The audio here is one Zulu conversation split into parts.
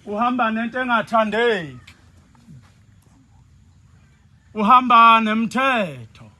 Uhamba nento engathandeki. Uhamba nemthetho.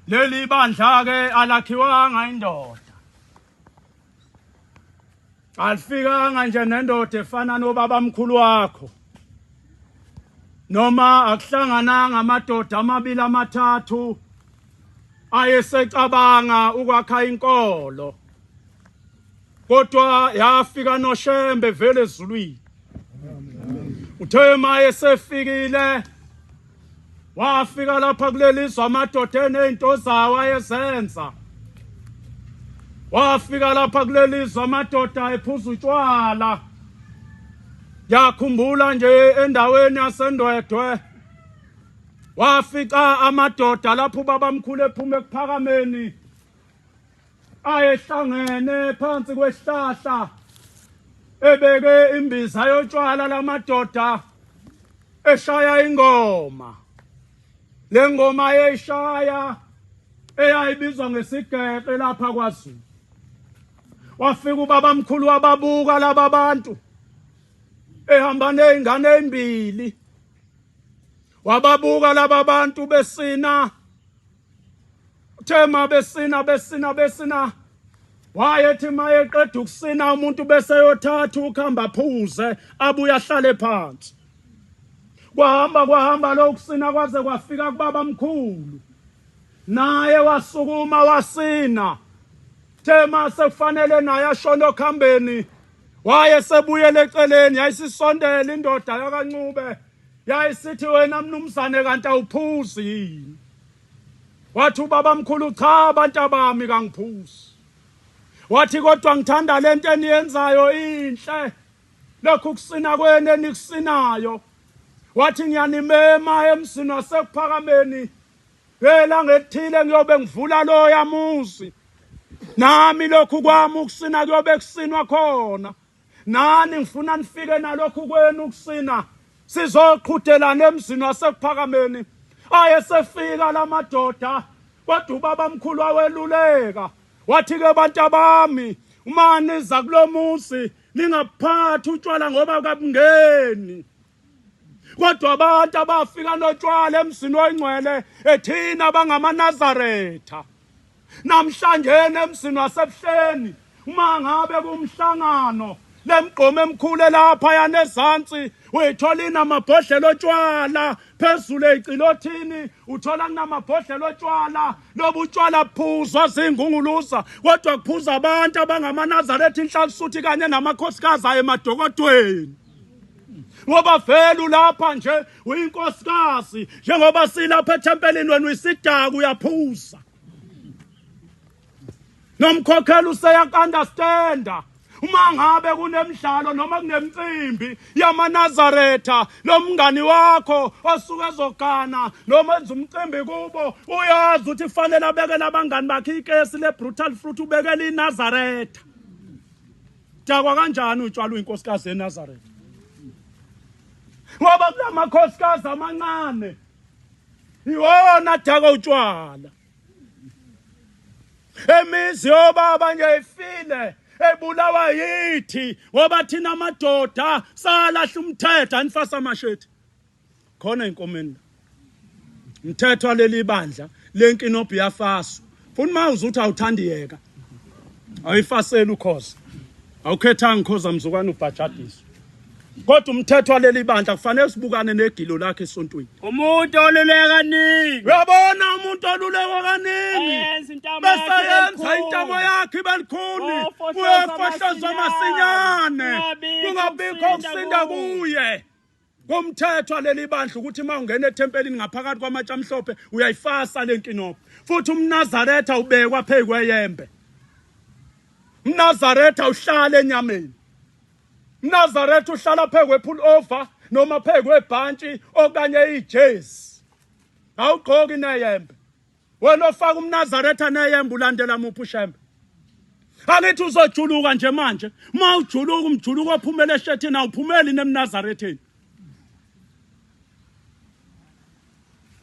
Leli bandla ke alakhiwanga indoda. Alifikanga nje nendoda efana nobaba mkhulu wakho. Noma akuhlangananga amadoda amabili amathathu ayesecabanga ukwakha inkolo. Kodwa yafika noShembe vele ezulwini. Uthe maye sefikile wafika lapha kuleli zwe amadoda enezinto zawo ayezenza. Wafika lapha kuleli zwe amadoda ephuza utshwala. Ngiyakhumbula nje endaweni yaseNdwedwe wafica amadoda lapho ubabamkhulu ephuma ekuphakameni ayehlangene phansi kwesihlahla ebeke imbiza yotshwala lamadoda eshaya ingoma. Le ngoma ayeyishaya eyayibizwa ngesigeqe lapha kwaZulu. Wafika ubabamkhulu wababuka laba bantu ehamba nezingane ezimbili. Wababuka laba bantu besina. Uthe ma besina besina besina wayethi mayeqeda ukusina umuntu bese yothatha ukuhamba phuze abuye ahlale phansi. Kwahamba kwahamba lokusina kwaze kwafika kubaba mkhulu. Naye wasukuma wasina. Thema sekufanele naye ashone okhambeni waye sebuyele eceleni yayisisondela indoda yakaNcube yayisithi wena mnumzane kanti awuphuzi yini. Wathi ubaba mkhulu cha abantu abami kangiphuzi. Wathi kodwa ngithanda lento eniyenzayo inhle. Lokhu kusina kwenu enikusinayo. Wathi ngiyanimema emzini wasekuphakameni. Phela ngethile ngiyobe ngivula loya muzi. Nami lokhu kwami ukusina kuyobe kusinwa khona. Nani ngifuna nifike nalokhu kwenu ukusina. Sizoqhudelana emzini wasekuphakameni. Ayesefika lamadoda kodwa ubaba mkhulu waweluleka. Wathi ke bantu abami uma niza kulomuzi ningaphathi utshwala ngoba kabungeni. Kodwa abantu abafika notshwala emzini oyingcwele ethina bangamaNazaretha. Namhlanje emzini wasebuhleni uma ngabe kumhlangano lemgqomo emkhulu lapha yanezansi uyithola inamabhodlela otshwala phezulu ecilothini uthola kunamabhodlela otshwala lobu utshwala buphuzwa zingunguluza kodwa kuphuza abantu abangamaNazaretha inhlalisuthi kanye namakhosikazi aye emadokodweni ngoba vele ulapha nje uyinkosikazi njengoba silapha ethempelini wena uyisidaka uyaphuza nomkhokhelo useyaku-understanda uma ngabe kunemidlalo noma kunemicimbi yamaNazaretha lo mngani wakho osuke ezogana noma enza umcimbi kubo uyazi ukuthi kufanele abekele abangani bakhe ikesi le-brutal fruit ubekele iNazaretha. Dakwa kanjani utshwala uyinkosikazi eNazaretha? Ngoba kulamakhosikazi amancane iwona adakwa utshwala. Emizi yobaba nje ifile ebulawa yithi ngoba thina amadoda salahla umthetho anifasa amashethi khona enkomeni mthetho waleli bandla lenkinobho iyafaswa funa uma uzuthi awuthandi yeka awuyifaseli ukhoza awukhethanga ukhoza mzukwane ubhajadiswa kodwa umthetho waleli bandla kufanele sibukane negilo lakhe esontweni. Umuntu oluleka kaningi. Uyabona umuntu olulekwa kaningi Eyenza intamo bese yakhe ibe yenza lukhuni. intamo yakhe ibe lukhuni Uyofohlozwa uyofohlozwa masinyane Kungabikho kungabikho ukusinda ukusinda kuye. kuye. Komthetho waleli bandla ukuthi uma ungena ethempelini ngaphakathi kwamatshe amhlophe uyayifasa le nkinobho futhi umNazaretha ubekwa phezu kweyembe. UmNazaretha uhlala enyameni. Mnazaretha uhlala phezu kwe-pull over noma phezu kwebhantshi okanye ijezi. Awugqoki neyembe. Wena ofaka umNazaretha neyembe ulandela muphi uShembe? Angithi uzojuluka nje manje. Uma ujuluka umjuluko ophumela eshethini awuphumeli nemNazaretheni.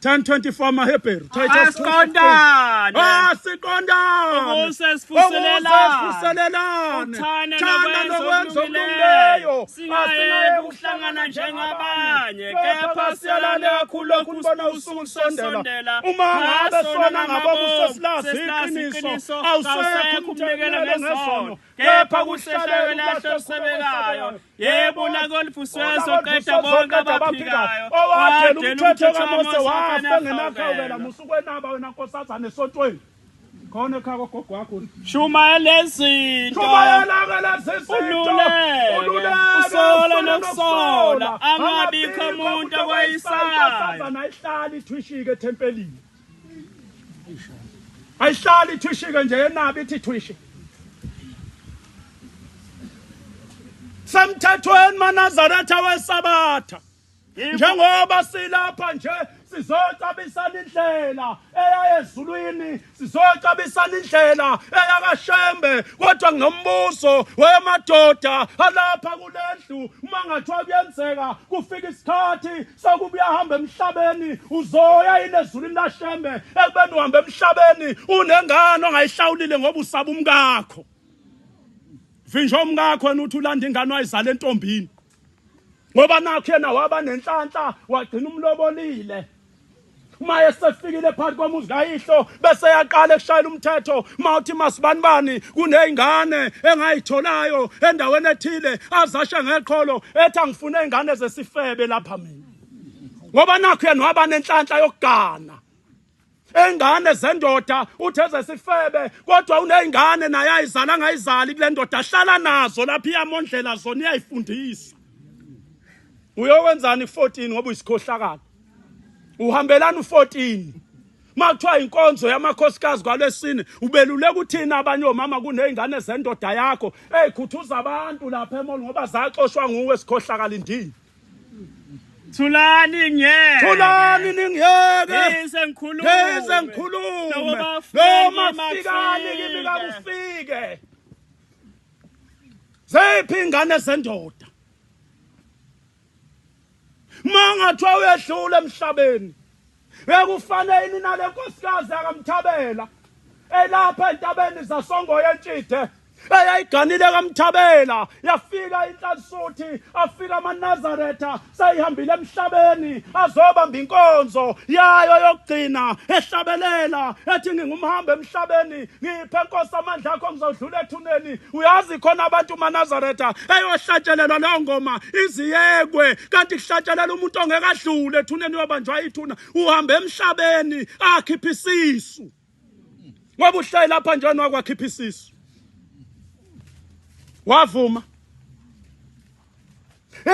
10:24 amaHebheru Titus Asiqondane. Asiqondane. Ukuze sivuselelane. Ukuze sivuselelane. Ukuthanda Thanda nokwenza nokwenza okulungileyo. okulungileyo. Yebo, Singayeki ukuhlangana njengabanye, kepha siyalane kakhulu lokhu nibona usuku lusondela. Uma ngabe sona ngabomu sesilazi iqiniso, awusekho umnikelo ngesono, kepha kuhlale ulahle olusebekayo. Yebo, ulaka oluvusweyo soqeda bonke abaphikayo. Owadela umthetho kaMose wafa engenakhawukela. Musa ukwenaba wena nkosazane esontweni. Khona ekhaya kogogo wakho. Shumayela izinto. Shumayela ke lezi zinto. Ululeke. Usole nokusola. Angabikho umuntu okwayisayo. Inkosazana ayihlali ithwishike ethempelini. Ayihlali ithwishike nje yenabi ithi thwishi. Semthethweni maNazaretha weSabatha. Njengoba silapha nje sizocabisana indlela eya ezulwini, sizocabisana indlela eya kaShembe, kodwa nginombuzo wemadoda alapha kulendlu. Uma ngathiwa kuyenzeka kufika isikhathi sokuba uyahamba emhlabeni, uzoya yini ezulwini laShembe ekubeni uhamba emhlabeni unengane ongayihlawulile ngoba usaba umkakho? Vinjwa umkakho wena uthi ulanda ingane wayizala entombini, ngoba nakho yena waba nenhlanhla wagcina umlobolile. Uma esefikile phakathi komuzi kayihlo bese yaqala ekushayela umthetho, uma uthi masibanibani kuney'ngane engayitholayo endaweni ethile, azashe ngeqholo ethi angifune iy'ngane zesifebe lapha mina, ngoba nakho yena waba nenhlanhla yokugana engane zendoda uthe zesifebe, kodwa uney'ngane naye ayizala angayizali kule ndoda ahlala nazo lapha, iyamondlela zona, iyayifundisa. Uyokwenzani ku-14 ngoba uyisikhohlakalo? Uhambelana u-14 uma kuthiwa inkonzo yamakhosikazi kwalwesine, ubeluleka uthini abanye omama kuney'ngane zendoda yakho ey'khuthuza abantu lapha emall ngoba zaxoshwa nguwe, sikhohlakala indini? Thulani ngiyeke. Thulani ningiyeke. Ngize ngikhulume. Ngize ngikhulume. Noma fikani kimi kakufike. Ziphi ingane zendoda? Mangathiwa uyedlula emhlabeni, bekufanele yini nale nkosikazi yakamthabela elapha entabeni zasongoye entshide eyayiganile kaMthabela, yafika inhlansuthi, afika amaNazaretha seyihambile emhlabeni azobamba inkonzo yayo yokugcina, ehlabelela ethi ngingumhambi emhlabeni, ngiphe Nkosi amandla akho, ngizodlula ethuneni. Uyazi khona abantu maNazaretha eyohlatshelelwa leyo ngoma iziyekwe, kanti kuhlatshelela umuntu ongeke adlule ethuneni, uyobanjwa ithuna, uhambe emhlabeni akhiphe isisu, ngoba uhleli lapha njani wakwakhipha isisu wavuma.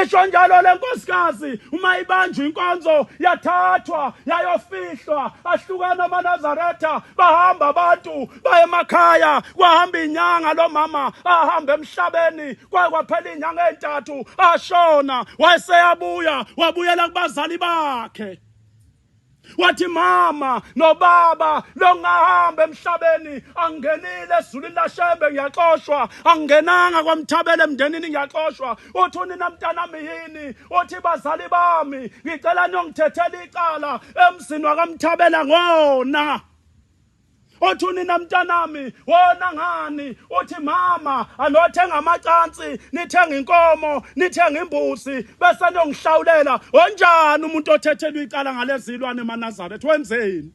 Isho njalo le nkosikazi uma ibanjwa inkonzo yathathwa yayofihlwa, ahlukana amaNazaretha, bahamba abantu baye emakhaya, kwahamba inyanga lo mama ahamba emhlabeni, kwaye kwaphela inyanga ezintathu ashona, wayeseyabuya wabuyela kubazali bakhe. Wathi mama nobaba, longahamba emhlabeni angingenile ezulwini laShembe ngiyaxoshwa, angingenanga kwaMthabela emndenini ngiyaxoshwa. Uthi unina mntanami yini? Uthi bazali bami ngicela niyongithethela icala emzini wakaMthabela ngona. Uthi unina mntanami wona ngani? Uthi mama anothenga amacansi, nithenga inkomo, nithenga imbuzi bese niyongihlawulela. Onjani umuntu othethelwa icala ngalezi zilwane emaNazaretha? Wenzeni?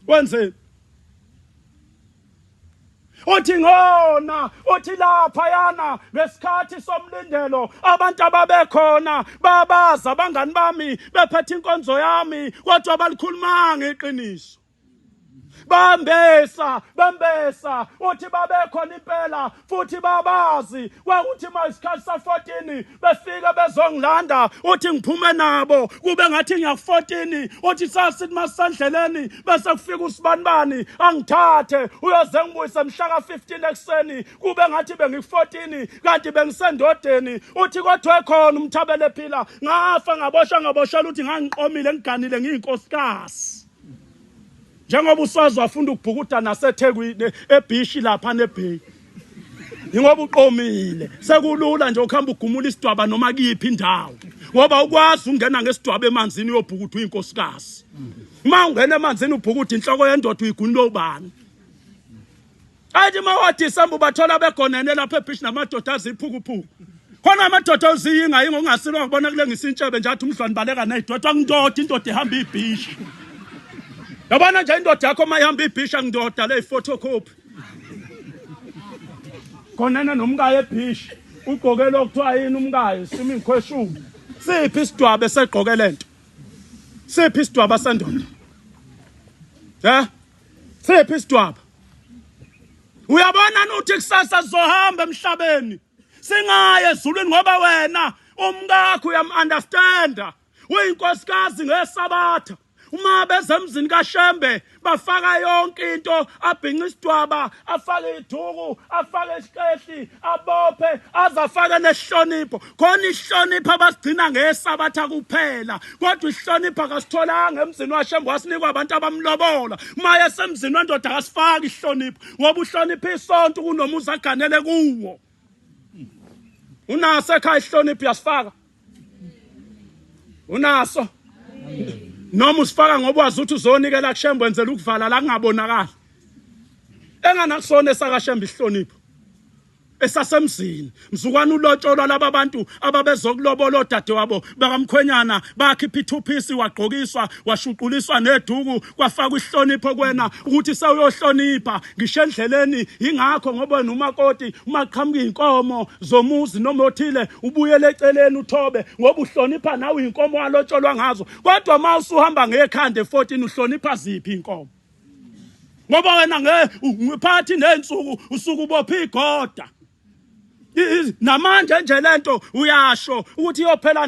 Wenzeni? Uthi ngona, uthi lapha yana ngesikhathi somlindelo abantu ababekhona babaza abangani bami bephethe inkonzo yami, kodwa balikhulumanga iqiniso. Bambesa, bambesa, uthi babekhona impela futhi babazi. Kwakuthi ma isikhathi sa-14 befika bezongilanda, uthi ngiphume nabo kube ngathi ngiya-14. Uthi sasithi masisendleleni bese kufika usibanibani angithathe uyoze ngibuyise mhla ka-15 ekuseni, kube ngathi bengiku-14 kanti bengisendodeni. Uthi kodwa ekhona uMthabela ephila, ngafa ngaboshwa, ngaboshela ukuthi ngangiqomile ngiganile ngiyinkosikazi. Njengoba uswazi wafunda ukubhukuda naseThekwini ebhishi lapha nebheyi, ingoba uqomile sekulula nje ukuhamba ugumula isidwaba noma kuyiphi indawo, ngoba ukwazi ungena ngesidwaba emanzini uyobhukuda uyinkosikazi. Uma ungena emanzini ubhukuda inhloko yendoda uyigunile ubani? Athi uma waDisemba ubathola begonene lapha ebhishi namadoda aziphukuphuku. Khona amadoda oziyinga yingo ungasilwa ngibona kulengisa intshebe nje athi umdlwane baleka nezidwedwa ngindoda indoda ihamba ibhishi. Yabona nje indoda yakho uma ihamba ibhishi angindoda le photocopy. Khonana nomkayo ebhishi ugqoke lokuthiwa yini umkayo swimming costume. Siphi isidwabe segqoke lento? Siphi isidwaba sendoda? Eh? Siphi isidwaba? Uyabona nuthi kusasa sizohamba emhlabeni. Singaye ezulwini ngoba wena umkakho uyam-understanda. Uyinkosikazi ngesabatha. Uma bezemzini kaShembe bafaka yonke into abhinca isidwaba afake iduku afake isiqehli abophe azafake nesihlonipho khona isihlonipho abasigcina ngesabatha kuphela kodwa isihlonipho akasitholanga emzini waShembe wasinikwa abantu abamlobola uma esemzini wendoda akasifaki isihlonipho ngoba uhlonipha isonto kunomuzi aganele kuwo unaso ekhaya isihlonipho uyasifaka unaso noma usifaka ngoba wazi ukuthi uzonikela kuShembe wenzela ukuvala la kungabonakali enganakusona esakaShembe isihlonipho esasemzini mzukwana ulotsholwa laba bantu ababezokulobola odadewabo bakamkhwenyana bakhipha ithuphisi wagqokiswa washuquliswa neduku kwafakwa ihlonipho kwena ukuthi sewuyohlonipha ngisho endleleni ingakho ngoba wena umakoti uma qhamuka inkomo zomuzi noma othile ubuyele eceleni uthobe ngoba uhlonipha nawe inkomo walotsholwa ngazo kodwa uma usuhamba ngekhanda e14 uhlonipha ziphi inkomo ngoba wena nge phakathi nezinsuku usuke ubopha igoda namanje nje lento uyasho ukuthi iyophela.